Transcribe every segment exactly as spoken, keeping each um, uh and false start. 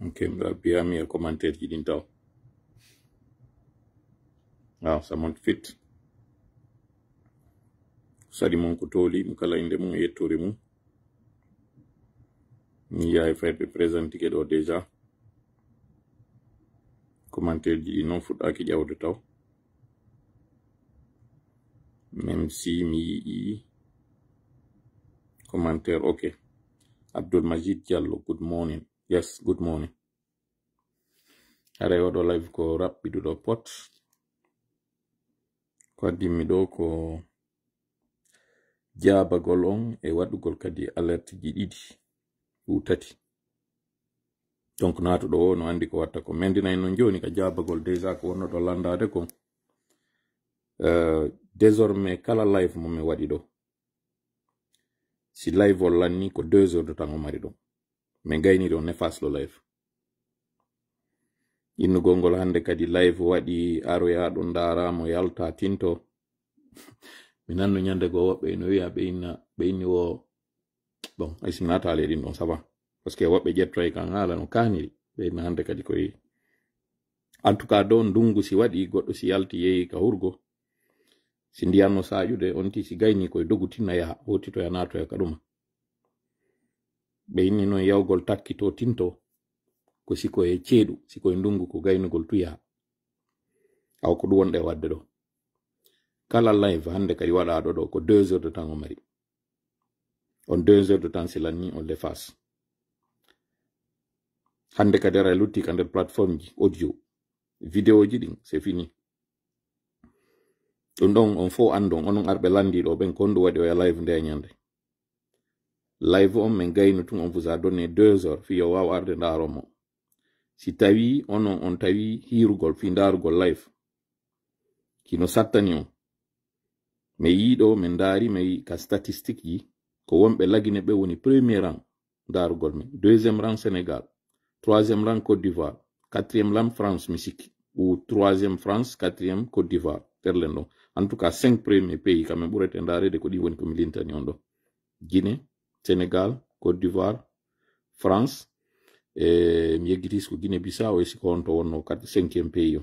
Ok, mbiya mi e commentaire ji ɗin taw. Ah, someone fit. Sadi mon ko tooli, mo kala inde mum e yettoore mum. Mi yahay fayde ɓe présentike ɗo déjà. Commentaire ji ɗi non fuɗɗaaki ƴawde taw. Même si mi yi'i commentaire, ok. Abdul Majid Diallo, good morning. Yes, good morning. Haray oɗo live ko raɓɓiɗuɗo pot. Ko addimmi ɗo ko jaabagol on e waɗugol kadi alerte ji ɗiɗi ou tati. Donc naatuɗo o no andi ko watta ko. Mendinay non joni ka jaabagol déjà ko wonno ɗo landade ko. Euh, désormais kala live mo mi waɗi ɗo. Si live o lanni ko deux heures de temps o mari ɗum. Min gayni ɗo nefas ɗo live. Innugol ngol hannde kadi live waɗi aroya ɗo ndaara mo yalta tinto. Mi nanno ñande goo woɓɓe ino wiya ɓe inna, ɓe inni wo, bon, ay si mi naataali e ɗin ɗon, ça va. Parce que woɓɓe ƴettoy kan haala no kaaniri. Ɓe inna hannde kadi koye. En tout cas, ɗo ndungu si waɗi, goɗɗo si yalti yehi ka hurgo. Si ndiyan no saaƴude, on ti si gayni koye dogu tinna yaha, wotitoya naatoya ka ɗuma. Ɓe inni noon yawgol takkito tinto, ko si ko e ceeɗu, si ko e ndungu ko gaynugol tu yaha. Awa ko ɗum wonɗe waɗde ɗo. Kala live hannde kadi waɗaaɗo ɗo ko deux heures de temps o mari. On deux heures de temps si lanni on l'efface. Hannde kadi ara lutti ka nder plateforme ji audio. Vidéo ji ɗin, c'est fini. Ɗum ɗon on fof anndon, onon arɓe lanndiiɗo ɓen, ko honɗum waɗi oya live nde ñande. Live on min gaynu tun, on vous a donné deux heures, fii yo waaw arde ndaaro mo. Si tawi onon on tawi hiirugol fii ndaarugol live, kino sattani on. Mi yii ɗo, min ndaari, mi yii ka statistique ji, ko wonɓe Lagine ɓe woni premier rang ndaarugol min. Deuxième rang Sénégal, troisième rang Côte d'Ivoire, quatrième rang France, mi sikki. Ou troisième France, quatrième Côte d'Ivoire, terlen ɗon. En tout cas, cinq premiers pays, quand même, ɓurete ndaareede ko ɗi woni ko mi lintani on ɗo. Guinée, Sénégal, Côte d'Ivoire, France, e mi yeggitii ko Guinée Bissau, e si ko honto wonno quatre, cinquième pays o.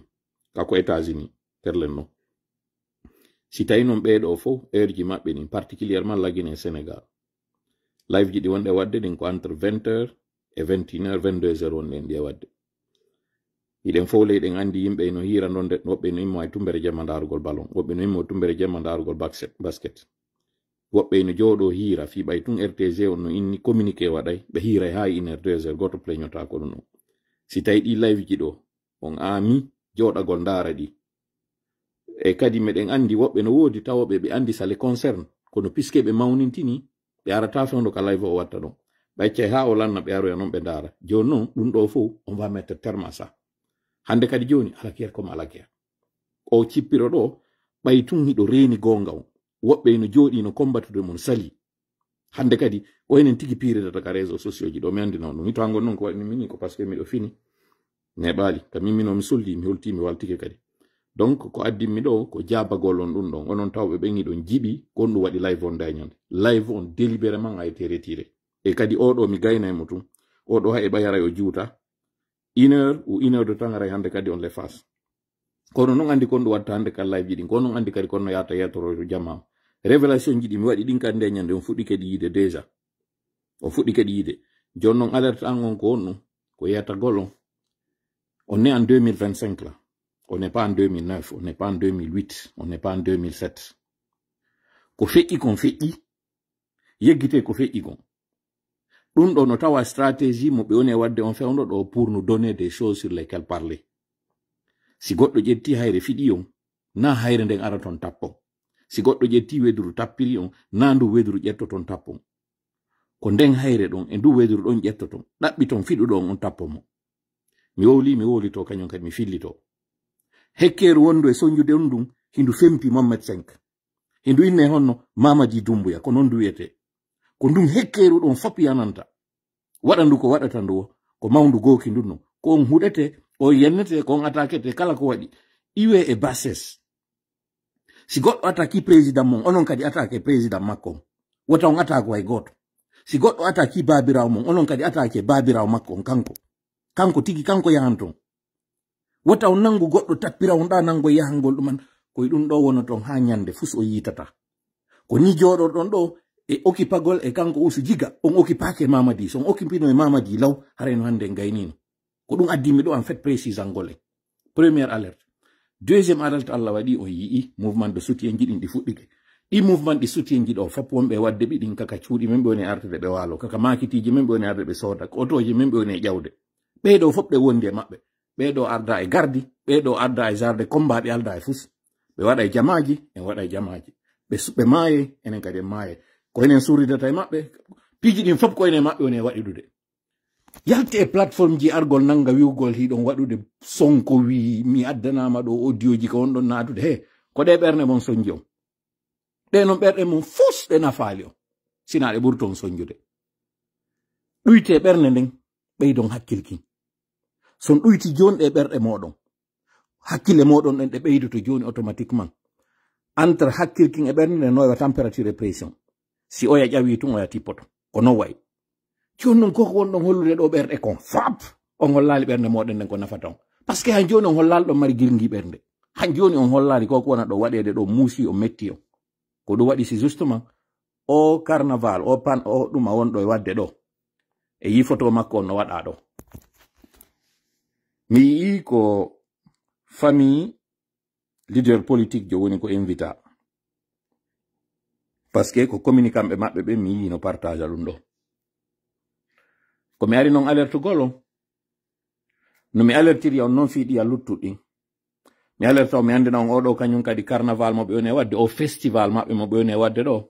Ka ko États-Unis, terlen ɗon. Si tawi noon ɓee ɗoo fof, heure ji maɓɓe ɗin, particulièrement Lagine e Sénégal. Live ji ɗi wonɗe waɗde ɗin ko entre vingt heures e vingt et une heures, vingt-deux heures wonɗen ɗi e waɗde. Hiɗen fof ley ɗen anndi yimɓe ino hiira ɗon, de woɓɓe ino immo e tumbere jemma ndaarugol ballon, woɓɓe ino immo e tumbere jemma ndaarugol basket, basket. Woɓɓe ino jooɗoo hiira, fii ɓay tun R T G on no inni communiqué waɗay, ɓe hiiray haa une heure, deux heures, gooto pleñotaako ɗum ɗon. Si tawi ɗi live ji ɗo, on aami jooɗagol ndaara ɗi. E kadi meɗen anndi woɓɓe no woodi tawooɓe ɓe anndi ça les concerne, kono puisque ɓe mawnintini, ɓe arata fewndo ka live o watta ɗon. Ɓe accay haa o lanna, ɓe aroya noon ɓe ndaara. Jooni noon, ɗum ɗo fof, on va mettre terme à ça. Hannde kadi jooni, ala kiyat comme ala kiyat. O cippiro ɗo, ɓay tun hiɗo reeni goonga on. Woɓɓe ino jooɗii no combattude mon sali. Hannde kadi, o enen tigi piiridata ka réseaux sociaux ji ɗo, mi anndina on ɗum. Hitaango noon ko waɗi mi ni ko parce que miɗo fini. Neɓaali, ka min mino mi soldi, mi holti, mi waltike kadi. Donc, ko addimmi ɗo, ko jaabagol on ɗum ɗon. Onon tawɓe ɓen hiɗon jiɓi, ko on ɗum waɗi live on dañande. Live on délibérément a été retiré. E kadi oɗo mi gayna e mo tun. Oɗo hay e ɓay haray o juuta. Une heure ou une heure de temps haray hannde kadi on l'efface. Kono noon anndi kon ɗum watta hannde ka live ji ɗin. Kono noon anndi kadi kono no yaata yettoroy to jama. Révélation ji ɗi mi waɗi ɗin kadi nde ñande on fuɗɗi kadi yiide déjà. On fuɗɗi kadi yiide. Jooni noon alerte an on ko honɗum? Ko yettagol on. On est en deux mille vingt-cinq là. On n'est pas en deux mille neuf, on n'est pas en deux mille huit, on n'est pas en deux mille sept. Ko feƴƴi kon feƴƴi, yeggite ko feƴƴi kon. Ɗum ɗo no tawa stratégie mo ɓe woni e waɗde on fewndo ɗo pour nous donner des choses sur lesquelles parler. Si goɗɗo ƴetti hayre fiɗi on, na hayre nden ara ton tappon. Si goɗɗo ƴetti weduru tappiri on, na ndu weduru ƴetto ton tappon. Ko nden hayre ɗon e ndu weduru ɗon ƴetto ton, ɗaɓɓi ton fiɗuɗo on, on tappo mo. Mi wowli, mi wowlito, kañum kadi mi fillito. Hekkeeru wondu e sonjude on ndun, hindu fempi Mohammed cinq. Hindu inne honno Mamadi Dumbuya, ko non ndu wiyete. Ko ndun hekkeeru ɗon fop yananta. Waɗa ndu ko waɗata ndu wo, ko mawndu gooki ndun non. Ko on huɗete, on yennete, ko on attaquete, kala ko waɗi. Iwe e bassesse. Si goɗɗo attaque président mon, onon kadi attaque président makko on. Wota on attaque hay gooto. Si goɗɗo attaque baabiraawo mon, onon kadi attaque baabiraawo makko on kanko. Kanko tigi, kanko yahan ton. Wota on nangu goɗɗo tappira on ɗa nango yahangol ɗuman. Koye ɗum ɗo wono ton ha ñande fus o yiitata. Ko ni jooɗorɗon ɗo e occupagol e kanko Usu Jiga, on occupake Mamadi. So on occupino e Mamadi law, haray no hande en gaynino. Ko ɗum addi mi ɗo en fait précisangol en. Première alerte. Deuxième alerte, Allah waɗi on yi'i mouvement de soutien ji ɗin ɗi fuɗɗike. Ɗi mouvement ɗi soutien ji ɗo fop wonɓe wadde ɓe ɗin kaka cuuɗi men ɓe woni artude ɓe waalo, kaka makitiji men ɓe woni arde ɓe sooda, ko otoji men ɓe woni e ƴawde. Ɓee ɗo fop ɓe wondi e maɓɓe. Ɓee ɗo arda e gardi, ɓee ɗo arda e jardin combat, ɓe alda e fus. Ɓe waɗa e jamaaji, en waɗa e jamaaji. Ɓe su-, ɓe maaye, enen kadi en maaye. Ko enen surridata e maɓɓe, piiji ɗin fop ko enen e maɓɓe woni e waɗidude. Yalti e plateforme ji argol nanga wi'ugol hiɗon waɗude Sonko wi mi addanama ɗo audio ji ko on ɗon naatude. He, ko ɗe ɓerne mon sonji on. Ɗe non ɓerɗe mon fus ɗe nafaali on. Sina ɗe ɓurton sonjude. Ɗuyte ɓernde nden, ɓeydon hakkilkin. Son ɗuyti joni ɗe ɓerɗe moɗon. Hakkille moɗon ɗen ɗe ɓeydoto joni automatiquement. Entre hakkilkin e ɓernde nden no waɗa température et pression. Si oya ƴawi tun oya tippoto. Ko non wayi. Joni non koko wonɗon hollude ɗo ɓerɗe kon fop. On hollali ɓernde moɗon nden ko nafata on. Parce que han joni on hollali ɗon mari girgi ɓernde. Han joni on hollali koko wona ɗo waɗede ɗo muusi o metti on. Ko ɗum waɗi si justement o carnaval, o pan, o ɗum a wonɗo e waɗde ɗo. E yi photo makko on no waɗa ɗo. Mi yi'i ko famille leader politique jo woni ko invita. Parce que ko communicant ɓe maɓɓe ɓe mi yi'i no partage ɗum ɗo. Ko mi ari non alerte golo. No mi alertiri on non fiɗi a luttuɗi. Mi alerta on, mi andina on oɗo kañum kadi carnaval mo ɓe woni e waɗde, o festival maɓɓe mo ɓe woni e waɗde ɗo.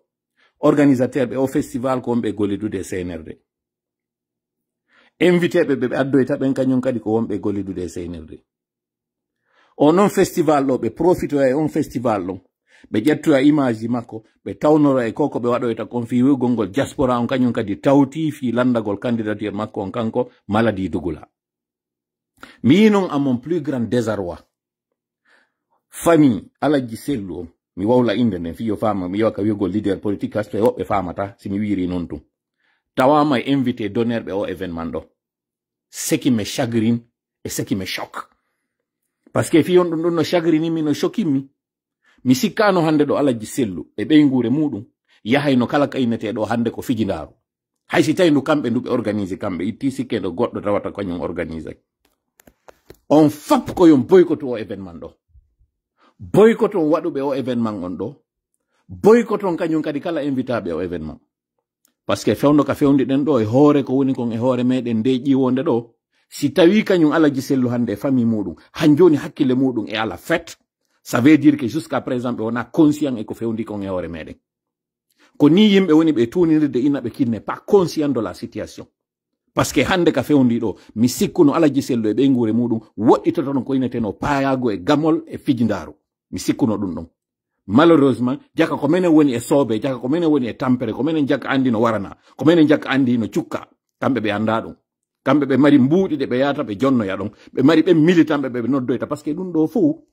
Organisateur ɓe o festival ko wonɓe e gollidude e C N R D. Invité ɓe ɓe ɓe addoyta ɓen kañum kadi ko wonɓe e gollidude e C N R D. O non festival ɗo, ɓe profitoya e on festival ɗon. Ɓe ƴettoya image ji makko, ɓe tawnoro e koko ɓe waɗoyta kon fii wi'ugol ngol diaspora on kañum kadi tawti fii landagol candidature makko on kanko Maladi Dugula. Mi yi non à mon plus grand désarroi. Famille Alajji Sellu on, mi wawla inde nden fii yo faama, mi yewa ka wi'ugol leader politique, parce que woɓɓe faamata si mi wiiri non tun. Tawama e invité d'honneur ɓe o événement ɗo. Ce qui me chagrine et ce qui me choque. Parce que fii on ɗum ɗum no chagrini mi, no choquimi. Mi sikkano hande ɗo Alajji Sellu e ɓeynguure muɗum yahayno kala ka innete ɗo hande ko fijindaaru. Hay si tawi ndu kamɓe ndu ɓe organise kamɓe itti sikke ɗo goɗɗo tawata kañum organise. On fop ko yon boycott o événement ɗo. Boycott on waɗuɓe o événement on ɗo. Boycott on kañum kadi kala invitaɓe o événement. Parce que fewndo ka fewndi ɗen ɗo e hoore ko woni kon e hoore meɗen nde ƴiwonde ɗo. Si tawi kañum Alajji Sellu hande e famille muɗum, han joni hakkille muɗum e ala fet. Ça veut dire que jusqu'à présent ɓe wona conscient e ko fewndi kon e hoore meɗen. Ko ni yimɓe woni ɓe tuninirde ina ɓe kinne pas conscient de la situation. Parce que hande ka fewndi ɗo, mi sikkuno Alajji Sellu e ɓeynguure muɗum woɗɗitotono ko ineteno payago e gamol e fijindaaru. Mi sikkuno ɗum ɗon. Malheureusement, jaka ko menen woni e soobe, jaka ko menen woni e tampere, ko menen jaka andi no warana, ko menen jaka andi no cukka. Kamɓe ɓe anda ɗum. Kamɓe ɓe mari mbuuɗi ɗe ɓe yata ɓe jonnoya ɗon. Ɓe mari ɓen militant ɓe ɓe noddoyta. Parce que ɗum ɗo fow,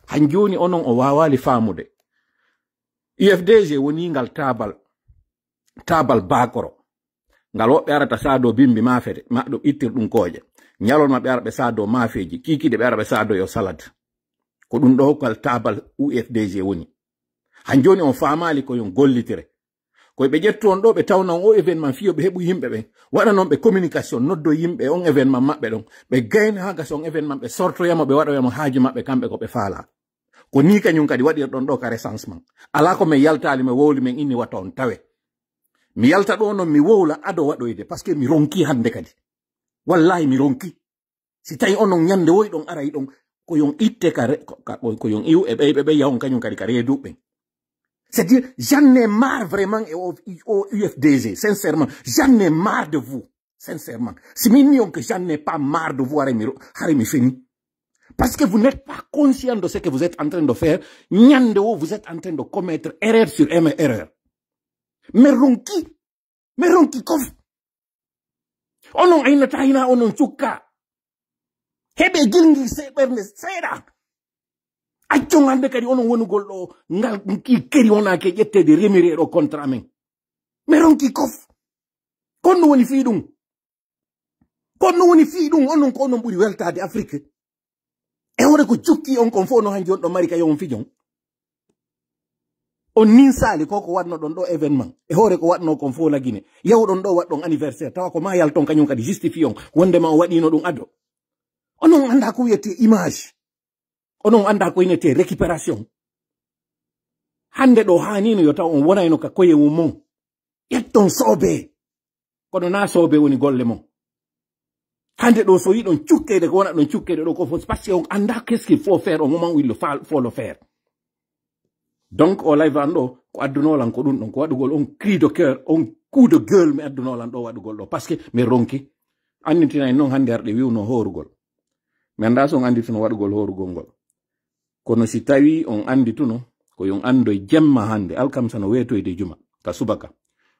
han joni onon o wawali faamude. U F D G woni ngal taabal, taabal bakoro. Ngal woɓɓe arata saado bimbi mafete, ma ɗum ittir ɗum kooƴe. Ñalorma ɓe ara ɓe saado mafeji, kikiɗe ɓe ara ɓe saado yo salade. Ko ɗum ɗo kal taabal U F D G woni. Han joni on faamaali ko yon gollitire. Ko ɓe ƴettu on ɗo ɓe tawna on o événement fiyo ɓe heɓu yimɓe ɓen. Waɗa noon ɓe communication, noddo yimɓe on événement maɓɓe ɗon. Ɓe gayna ha gasa on événement ɓe sortoyamo ɓe waɗoyamo haaju maɓɓe kamɓe ko ɓe faala. Ko ni kañum kadi waɗirɗon ɗo ka recensement. Ala ko min yaltaali, min wowli, min inni wata on tawe. Mi yalta ɗo noon mi wowla ado waɗoyde, parce que mi ronki hande kadi. Wallahi mi ronki. Si tawi onon ñande woy ɗon aray ɗon, ko yon itte ka re-, ko, ka, ko, ko yon iw e ɓe, ɓe, ɓe yahon kañum kadi ka reeduɓe ɓen. C'est-à-dire, j'en ai marre vraiment e o, o U F D G, sincèrement. J'en ai marre de vous, sincèrement. Si min ni on que j'en ai pas marre de vous, haray mi ro-, haray mi feni. Parce que vous n'êtes pas conscient de ce que vous êtes en train de faire. Ñande wo, vous êtes en train de commettre erreur sur erreur. Mais ronki, mais ronki kof. Onon aynata hina onon cukka. Heɓe gilngi se-, ɓernde seeɗa. Accon hande kadi onon wonugol ɗo ngal ki keri wona ke ƴettede remire ɗo contre amen. Mais ronki kof. Kon ɗum woni fii ɗum. Kono woni fii ɗum, onon ko onon ɓuri weltaade Afrique. E hoore ko jukki on kon fof no hanji on ɗo mari ka yo on fijon. On ninsaali ko ko waɗnoɗon ɗo événement. E hoore ko waɗno kon fof la Guinée. Yawɗon ɗo waɗɗon anniversaire tawa ko ma yalton kañum kadi justifié on wondema on waɗino ɗum ado. Onon annda ko wiyete image. Onon annda ko inete récupération. Hannde ɗo haanino yo taw on wonayno ka koye mum mon. Ƴetton soobee. Kono na soobee woni golle mon. Hannde ɗo so yiɗon cukkeede ko wona ɗon cukkeede ɗo ko fof parce que on annda qu'est-ce qu'il faut faire au moment où il faut le faire. Donc o live an ɗo ko addunoo lan ko ɗum ɗon ko waɗugol on cri de cœur on coup de gueule mi addunoo lan ɗo waɗugol ɗo parce que mi ronki. Annitinay noon hannde arɗe wiwno hoorugol. Mi annda so on anndituno waɗugol hoorugol ngol. Kono si tawi on anndituno ko yon anndoy jemma hannde alkamsa no weetoyde juma ka subaka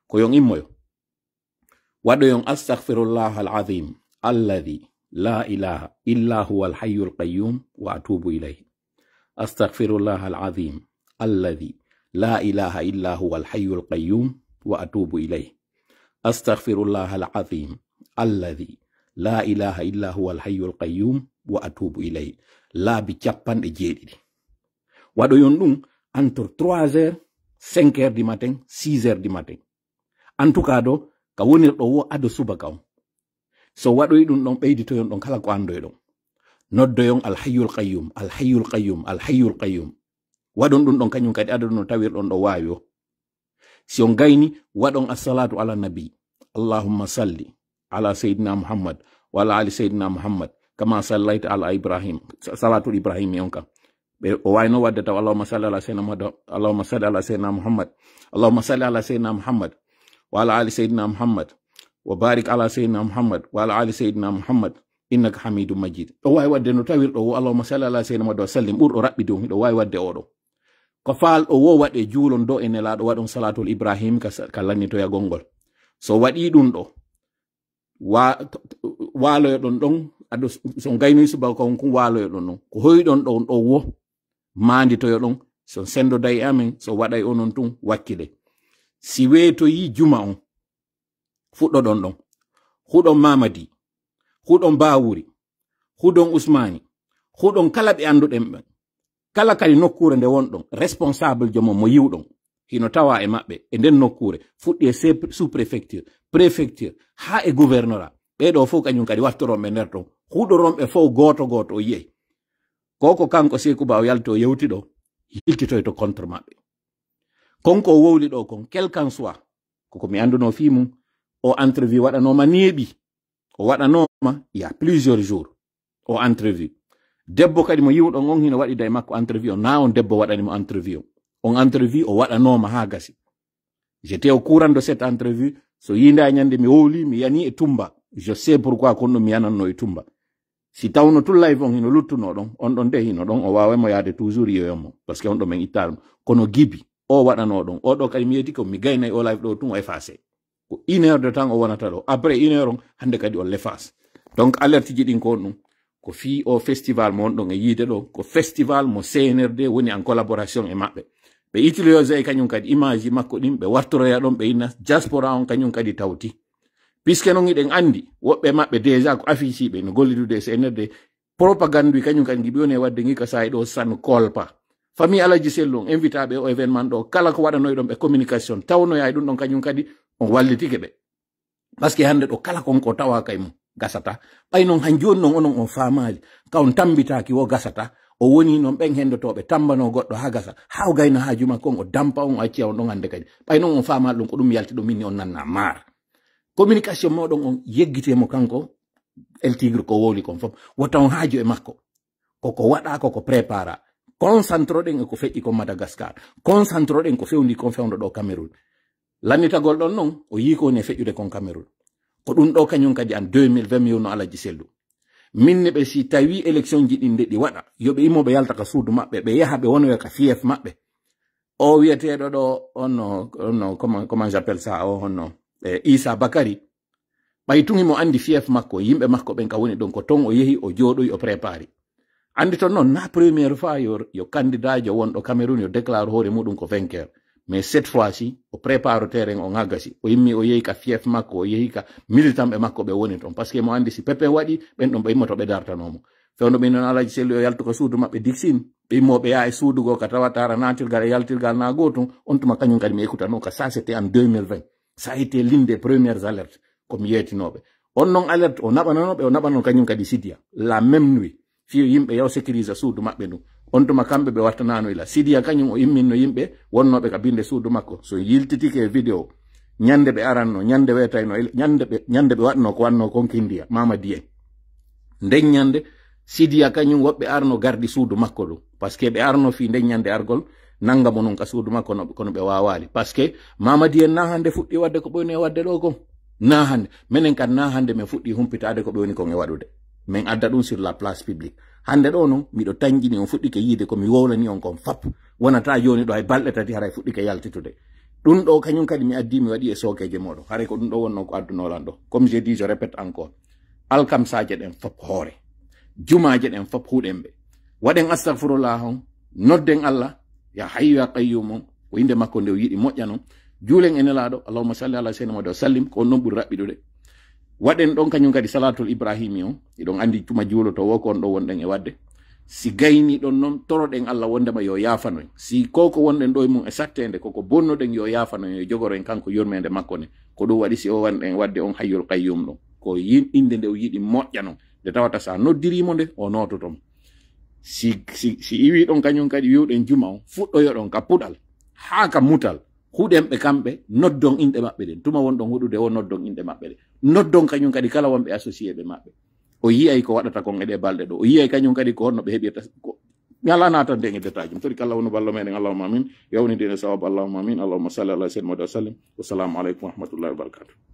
ko yon immoyo. Waɗoyon astaghfirullah al azim alladhi la ilaha illa huwa al hayyul qayyum wa atubu ilayhi. Astaghfirullah al azim alladhi la ilaha illa huwa al hayyul qayyum wa atubu ilayhi. Astaghfirullah al azim alladhi la ilaha illa huwa al hayyul qayyum wa atubu ilayhi. Laabi capanɗe jeeɗiɗi. Waɗoyon ɗum entre trois heures, cinq heures du matin, six heures du matin. En tout cas ɗo ka wonirɗo wo ado subaka on. So waɗoyi ɗum ɗon ɓeyditoyon ɗon kala ko anndoyɗon. Noddoyon al hayyul qayyum, al hayyul qayyum, al hayyul qayyum. Waɗon ɗum ɗon kañum kadi adadu no tawirɗon ɗo waawi o. Si on gayni waɗon assalatu ala nabi. Allahumma salli ala sayyidina Muhammad wa ala ali sayyidina Muhammad kama sallaita ala Ibrahim. Salatul Ibrahimi on kan. Ɓe o wayno wadde taw allahumma salli ala sayyidina Muhammad, allahumma salli ala sayyidina Muhammad, allahumma salli ala sayyidina Muhammad wa ala ali sayyidina Muhammad wa barik ala sayyidina Muhammad wa ala ali sayyidina Muhammad innaka hamidum majid. Ɗo wawi wadde no tawirɗo wo allahumma salli ala sayyidina Muhammad wa sallim ɓurɗo raɓɓiɗi on hiɗo wawi wadde oɗo. Ko faalɗo wo waɗe juulon do e nelaɗo waɗon salatul Ibrahim ka lannitoyagol ngol. So waɗi ɗum ɗo waaloyoɗon ɗon ado so gaynoy subaka on kun waaloyoɗon ɗon ko hoyɗon ɗon ɗo wo. Maanditoyoɗon so sendoda e amen so waɗay onon tun wakkile. Si weetoyi juma on fuɗɗoɗon ɗon huɗon mamadi huɗon bawuri huɗon usmani huɗon kala ɓe annduɗen ɓen. Kala kadi nokkuure nde wonɗon responsable jomo mo yiwɗon hino tawa e maɓɓe e nden nokkuure fuɗɗi e sous préfecture préfecture haa e gouvernorat. Ɓeeɗo fof kañum kadi wattoronɓe nder ton huɗoronɓe fof gooto gooto o yiyey ko ko kanko Seku Ba o yalti o yewti ɗo yiltitoyto contre maɓɓe. Konko o wowli ɗo kon quel qu'en soit koko mi annduno fii mum. O entrevue waɗanoma neeɓi o waɗanoma il y a plusieurs jours. O entrevue debbo kadi mo yiwɗon on hino waɗida e makko entrevue on na on debbo waɗanimo entrevue on on entrevue o waɗanoma ha gasi. J'étais au courant de cette entrevue. So yinda e ñande mi wowli mi yani e tumba. Je sais pourquoi kon ɗum mi yananno e tumba. Si tawno tun live on hino luttuno ɗon on ɗon de hino ɗon o wawaymo yaade toujours yiyoyonmo parce que on ɗo men ittaɗum. Kono gibi o waɗano ɗon oɗo kadi mi yeeti ko mi gaynay o live ɗo tun o effacé. Ko une heure de temps o wonata ɗo après une heure on hande kadi o l'efface. Donc alerte ji ɗin ko on ɗum ko fii o festival mo wonɗon e yiide ɗo ko festival mo C N R D woni en collaboration e maɓɓe. Ɓe utilisey kañum kadi image ji makko ɗin ɓe wartoroya ɗon ɓe inna diaspora on kañum kadi tawti. Puisque non hiɗen anndi woɓɓe maɓɓe déjà ko afficiɓe no gollidude e C N R D. Propagande wi kañum kadi ngiɓi woni e wadde ngi ka sayi ɗo san kolpa. Famille Alaji Sellu on invitaɓe o événement ɗo kala ko waɗanoy ɗon ɓe communication tawnoya e ɗum ɗon kañum kadi on wallitike ɓe. Parce que hannde ɗo kala kon ko tawa kay mum gasata. Ɓay noon han jooni noon onon on faamaali ka on tammbitaaki wo gasata. O woni noon ɓen henndotooɓe tammbano goɗɗo haa gasa haa o gayna haaju makko on o dampa on o acciya on ɗon hannde kadi. Ɓay noon on faamaali ɗum ko ɗum yalti ɗo minni on nanna maar. Communication moɗon on yeggite mo kanko El Tigre ko wowli kon fof wota on haaju e makko. Koko waɗa koko prépara. Concentroɗen e ko feƴƴi kon Madagascar. Concentroɗen ko fewndi kon fewndo ɗo Cameroun. Lannitagol ɗon non o yii ko woni e feƴƴude kon Cameroun. Ko ɗum ɗo kañum kadi an deux mille vingt mi yewno Alaji Sellu. Min ne ɓe si tawi élection ji ɗin nde ɗi waɗa yo ɓe immo ɓe yalta ka suudu maɓɓe ɓe yaha ɓe wonoya ka fief maɓɓe. O wiyeteeɗo ɗo onno onno comment comment j'appelle ça o honno e Issa Bakary. Ɓay tun himo anndi fief makko yimɓe makko ɓen ka woni ɗon ko ton o yehi o jooɗoyi o prépari. Anndi ton noon na première fois yo yo candidat jo wonɗo Cameroun yo déclare hoore muɗum ko vainqueur. Mais cette fois-ci, o prépare terrain o ŋagga si. O immi o yehi ka fief makko, o yehi ka militant ɓe makko ɓe woni ton. Parce que mo andi si Pépin waɗi, ɓen ɗon ɓe immoto ɓe dartano mo. Fewndo ɓe non Alhaji Selli o yaltu ka suudu maɓɓe Dixine. Ɓe immo ɓe yaha e suudu go ka tawa tara natirgal e yaltirgal na gotum. On tuma kañum kadi mi écoutano ka ça c'était en deux mille vingt. Ça a été l'une des premières alertes. Ko mi yeetinoɓe. On non alerte o naɓanano ɓe, o naɓanon kañum kadi Sidiya. La même nuit. Fiyo yimɓe yaw sécurise suudu maɓɓe ndu. On tuma kamɓe ɓe wattanano ila. Sidiya kañum o imminno yimɓe wonnoɓe ka binde suudu makko. So yiltitike e vidéo, ñande ɓe aranno, ñande wetayno, ñande ɓe, ñande ɓe waɗno ko wanno kon Kindiya, Mama Dieng. Nden ñande, Sidiya kañum woɓɓe arno gardi suudu makko ɗum. Parce que ɓe arno fii nden ñande argol, nanga mo non ka suudu makko no, kono ɓe wawaali. Parce que Mama Dieng na hande fuɗɗi wadde ko ɓoyni e wadde ɗo kon. Na hande. Menen kan na hande men fuɗɗi humpitaade ko ɓe woni kon e waɗude. Men adda ɗum sur la place publique. Hande ɗo non, miɗo tanjini on fuɗɗike yiide ko mi wowlani on kon fap. Wonata joni ɗo hay balɗe tati haray fuɗɗike yaltitude. Ɗum ɗo kañum kadi mi addi mi waɗi e sookeeje moɗon. Haray ko ɗum ɗo wonno ko addunolan ɗo. Comme je dis, je répète encore. Alkamsaaje ɗen fop hoore. Jumaaje ɗen fop huɗen ɓe. Waɗen astagfirullah on. Nodden Allah. Ya hayyu ya qayyum on. Ko innde makko nde o yiɗi moƴƴa non. Juulen e Nelaaɗo. Allahumma salli ala sayyidina Muhammad wa sallim. Ko on non ɓuri raɓɓiɗude. Waɗen ɗon kañum kadi salatul Ibrahimi on. Iɗon andi tuma juuloto wo ko on ɗo wonɗen e waɗde. Si gayni ɗon non, toroɗen Allah wondema yo yaafano en. Si ko ko wonɗen ɗo e mum e sattende, ko ko bonnoɗen yo yaafano en, yo jogoro en kanko yurmende makko ne. Ko ɗum waɗi si o wanɗen waɗde on hayyul qayyum ɗon. Ko yin-, innde nde o yiɗi moƴƴa non. Nde tawata sa noddirimo nde, o noototo mo. Si, si, si iwi ɗon kañum kadi wiwɗen juma on, fuɗɗoyoɗon ka puɗal, haa ka mutal. Huɗen ɓe kamɓe, noddon inɗe maɓɓe ɗen. Tuma wonɗon huɗude o, noddon inɗe maɓɓe ɗen. Noddon kañum kadi kala wonɓe associé ɓe maɓɓe. O yiyay ko waɗata kon e ɗe balɗe ɗo. O yiyay kañum kadi ko honno ɓe heɓirta ko. Mi ala naatande en e détail. Mi tori kala wonu ballo meɗen. Allahumma amin. Yawnidin e sawab. Allahumma amin. Allahumma salli ala sayyidina Muhammad wa sallim. Wassalamu aleykum wa rahmatullahi wa barakatuh.